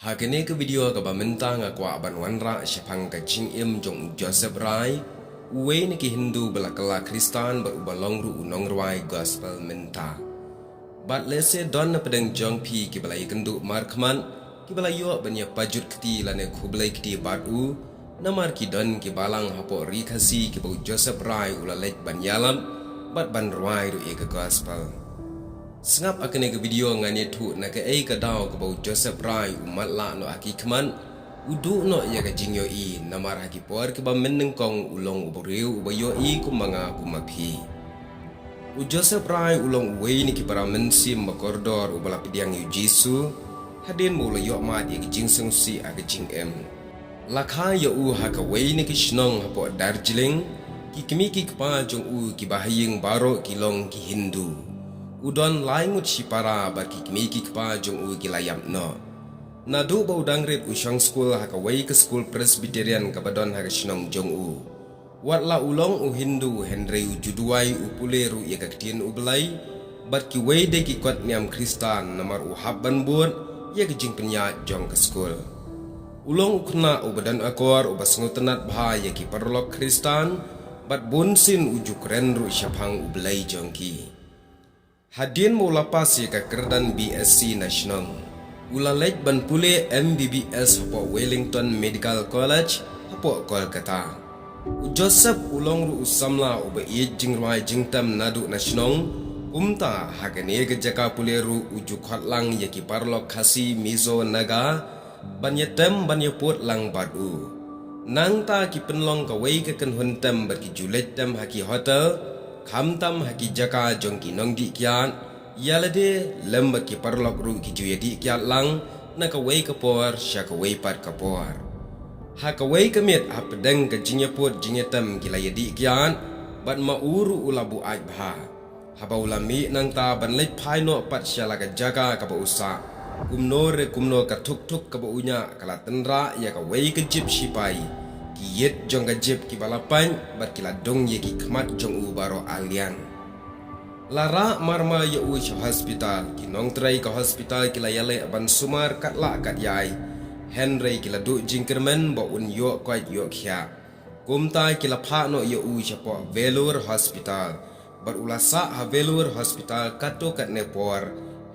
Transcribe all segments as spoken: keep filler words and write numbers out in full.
Ha kane ka video kaba mynta nga kwah ban wanrah shaphang ka jingim jong u Joseph Rai, uwei na ki Hindu ba la kylla Khristan bad uba long ruh u nongrwai gospel mynta. Bad lehse don na pdeng jong phi kiba la ïakynduh markhmat, kiba la ïoh ban ïa pajut kti lane khublei kti bad u, namar ki don ki balang hapoh Ri Khasi kiba u Joseph Rai u la leit ban ïalap bad ban rwai ruh ïa ka gospel. Sngap ha kane ka video ngan ïathuh na kaei ka daw kaba u Joseph Rai u matlah noh ha ki khmat, u duh noh ïa ka jingïohi, namar ha ki por kiba mynnyngkong u long u briew uba ïohi kum ma nga kum ma phi. U Joseph Rai u long uwei na ki para mynsiem ba kordor uba la pdiang ïa u Jisu, hadien ba u la ïoh mad ïa ka jingsngewsih ha ka jingim. La kha ïa u ha kawei na ki shnong hapoh Darjeeling, ki kmie ki kpa jong u kiba ha ïing baroh ki long ki Hindu. U don lai ngut shipara bad ki kmie ki kpa jong u ki la ïap noh. Naduh ba u dang rit u shong skul ha kawei ka skul Presbyterian kaba don ha ka shnong jong u. Wat la u long u Hindu hynrei u ju duwai u pule ruh ïa ka ktien u Blei, bad kiwei de ki kot niam Khristan namar u hap ban bud ïa ka jingpynïaid jong ka skul. U long u khynnah uba don akor uba sngewtynnat bha ïa ki paralok Khristan, bad bunsien u ju kren ruh shaphang u Blei jong ki. Hadien ba u la pass ïa ka kyrdan B S C na shnong, u la leit ban pule M B B S hapoh Wellington Medical College hapoh Kolkata. U Joseph u long ruh u samla uba ïeit jingrwai jingtem naduh na shnong, kumta ha kane ka jaka pule ruh u ju khot lang ïa ki paralok Khasi, Mizo, Naga, ban ïatem ban ïapud lang bad u. Nangta ki pynlong kawei ka kynhun tem bad ki ju leit tem ha ki hotel, khamtam ha ki jaka jong ki nongdih kiad, ïalade lem bad ki paralok ruh ki ju ïadih kiad lang, na kawei ka por sha kawei pat ka por. Ha kawei ka miet hapdeng ka jingïapud jingïatem ki la ïadih kiad, bad ma u ruh u la buaid bha. Haba u la mih nangta ban leit phai noh pat sha la ka jaka kaba u sah, kumno re kumno ka thuk thuk kaba u ñiah ka la tynrah ïa kawei ka jip shipai, ki ïit jong ka jip kiba la pait bad ki la dung ïa ki khmat jong u baroh arliang. La rah marmar ïa u sha hospital, ki nongtrei ka hospital ki la ïaleh ban sumar katba lah katba ïai, hynrei ki la duh jingkyrmen ba un ïoh koit ïoh khiah. Kumta ki la phah noh ïa u shapoh Vellore Hospital, bad u la sah ha Vellore Hospital katto katne por,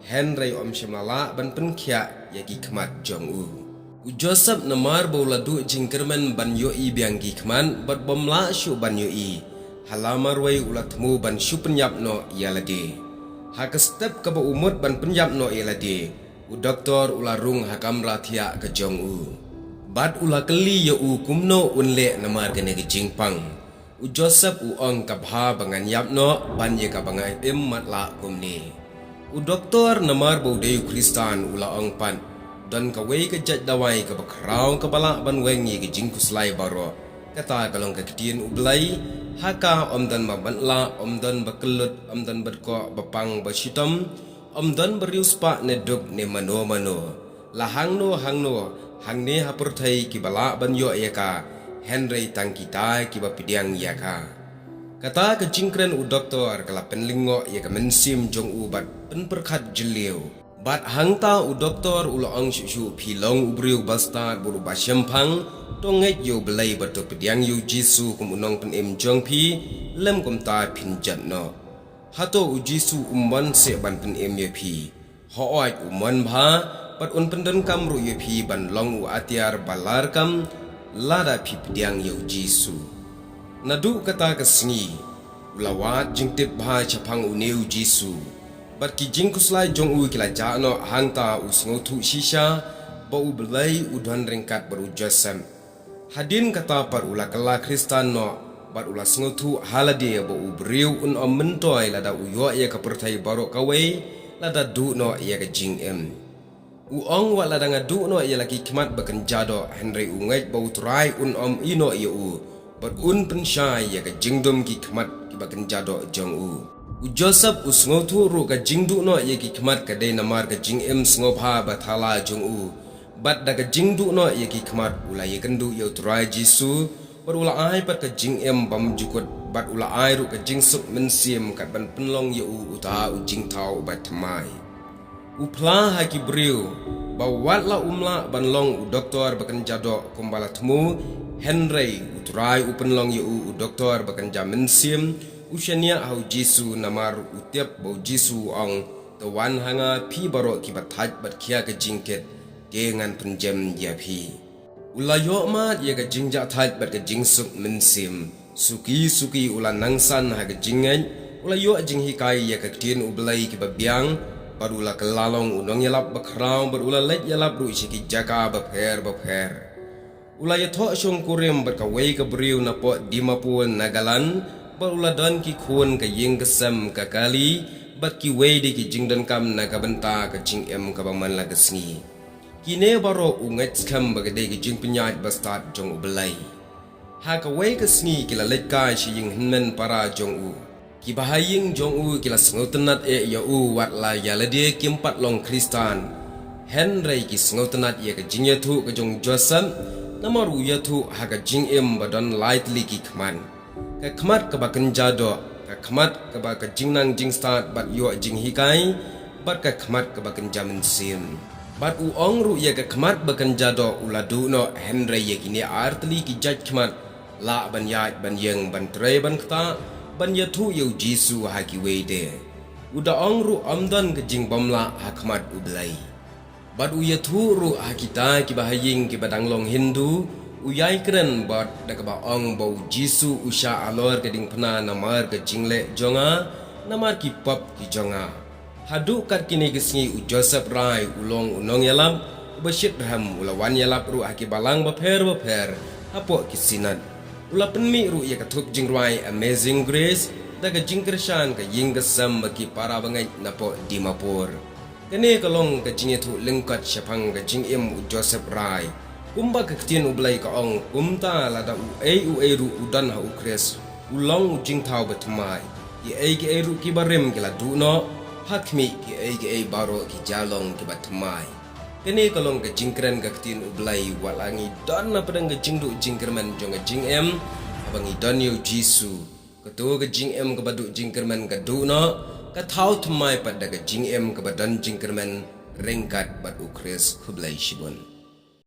hynrei um shym la lah ban pynkhiah ïa ki khmat jong u. U Joseph namar ba u la duh jingkyrmen ban ïohi biang ki khmat bad bym lah shuh ban ïohi, ha la marwei u la thmu ban shu pynïap noh ïalade. Ha ka step kaba u mut ban pynïap noh ïalade, u doktor u la rung ha kamra thiah ka jong u. Bad u la kylli ïa u kumno un leh namar kane ka jingpang. U Joseph u ong, ka bha ba ngan ïap noh ban ïa kaba nga im matlah kumne. U doktor namar ba u dei u Khristan u la ong pat, don kawei ka jait dawai kaba khraw kaba lah ban weng ïa ka jingkhuslai baroh. Kata ka long ka ktien u Blei, ha ka um don ba matlah, um don ba kyllut, um don ba dkoh, ba pang, ba shitom, um don ba riewspah ne duk ne mano mano. La hangno hangno hangne ha pyrthei kiba lah ban ïoh ïa ka, hynrei tang kita kiba pdiang ïa ka. Kata ka jingkren u doktor ka la pynlyngngoh ïa ka mynsiem jong u bad pynpyrkhat jylliew. Bad hangta u doktor u la ong shuh shuh, phi long u briew bastad bad uba shemphang, to ngeit ïa u Blei bad to pdiang ïa u Jisu kum u nongpynim jong phi, lym kumta phin jot noh. Hato u Jisu um mon seh ban pynim ïa phi? Hooid u mon bha, bad un pyndonkam ruh ïa phi ban long u atiar ba larkam, lada phi pdiang ïa u Jisu. Naduh kata ka sngi, u la wad jingtip bha shaphang une u Jisu. Bad ki jingkhuslai jong u ki la jah noh, hangta u sngewthuh shisha ba u Blei u don ryngkat bad u Joseph. Hadien kata pat u la kylla Khristan noh, bad u la sngewthuh ha lade ba u briew un ym myntoi lada u ïoh ïa ka pyrthei baroh kawei, lada duh noh ïa ka jingim. U ong, wat lada nga duh noh ïa la ki khmat ba kynja doh, hynrei u ngeit ba u Trai un ym ïehnoh ïa u, bad un pynshai ïa ka jingdum ki khmat kiba kynja doh jong u. U Joseph u sngewthuh ruh ka jingduh noh ïa ki khmat ka dei namar ka jingim sngewbha ba thala jong u. Bad da ka jingduh noh ïa ki khmat u la ïakynduh ïa u Trai Jisu, bad u la ai pat ka jingim bymjukut, bad u la ai ruh ka jingsuk mynsiem kat ban pynlong ïa u uta u jingthaw uba thymmai. U phla ha ki briew ba wat la um lah ban long u doktor ba kynja doh kumba la thmu, hynrei U Trai u pynlong ïa u u doktor ba kynja mynsiem, u shaniah ha U Jisu namar u tip ba U Jisu u ong, "To wan ha nga phi baroh kiba thait bad khia ka jingkit, te ngan pynjem ïa phi." U la ïoh mad ïa ka jingjahthait bad ka jingsuk mynsiem. Suki suki u la nangsan ha ka jingngeit, u la ïoh jinghikai ïa ka ktien U Blei kiba biang, bad u la kylla long u nongïalap bakhraw, bad u la leit ïalap ruh sha ki jaka bapher bapher. U la ïathoh shongkurim bad kawei ka briew napoh Dimapur, Nagaland, bad u la don ki khun ka ïing ka sem ka kali, bad kiwei de ki jingdonkam na ka bynta ka jingim kaba man la ka sngi. Kine baroh u ngeit skhem ba ka dei ka jingpynïaid bastad jong U Blei. Ha kawei ka sngi ki la leit kai sha ïing hynmen para jong u. Kiba ha ïing jong u ki la sngewtynnad eh ïa u wat la ïa lade kim pat long Khristan. Hynrei ki sngewtynnad ïa ka jingïathuh ka jong u Joseph, namar u ïathuh ha ka jingim ba don lai tylli ki khmat. Ka khmat kaba kynja doh, ka khmat kaba ka jingnang jingstad bad ïoh jinghikai, bad ka khmat kaba kynja mynsiem. Bad u ong ruh ïa ka khmat ba kynja doh u la duh noh, hynrei ïa kine ar tylli ki jait khmat lah ban ïaid ban ïeng, ban trei ban ktah, ban ïathuh ïa U Jisu ha kiwei de. U da ong ruh ym don ka jingbym lah ha khmat U Blei. Bad u ïathuh ruh ha kita kiba ha ïing kiba dang long Hindu, u ïai kren bad da kaba ong ba U Jisu u shah halor ka diengphna namar ka jingleh jong nga, namar ki pop ki jong nga. Haduh kat kine ki sngi u Joseph Rai u long u nongïalap uba shitrhem, u la wan ïalap ruh ha ki balang bapher bapher hapoh ki synod. U la pynmih ruh ïa ka thup jingrwai Amazing Grace da ka jingkyrshan ka ïing ka sem bad ki para bangeit napoh Dimapur. Kane ka long ka jingïathuh lyngkot shaphang ka jingim u Joseph Rai. Kumba ka ktien U Blei ka ong, kumta lada uei uei ruh u don ha U Khrist, u long u jingthaw bathymmai. Kiei kiei ruh kiba rim ki la duh noh, ha khmih kiei kiei baroh ki jia long kiba thymmai. Kane ka long ka jingkren ka ktien U Blei, wat la ngi don na pdeng ka jingduh jingkyrmen jong ka jingim, haba ngi don ïa U Jisu. Kato ka jingim kaba duh jingkyrmen ka duh noh, ka thaw thymmai pat da ka jingim kaba don jingkyrmen ryngkat bad U Khrist. Khublei shibun.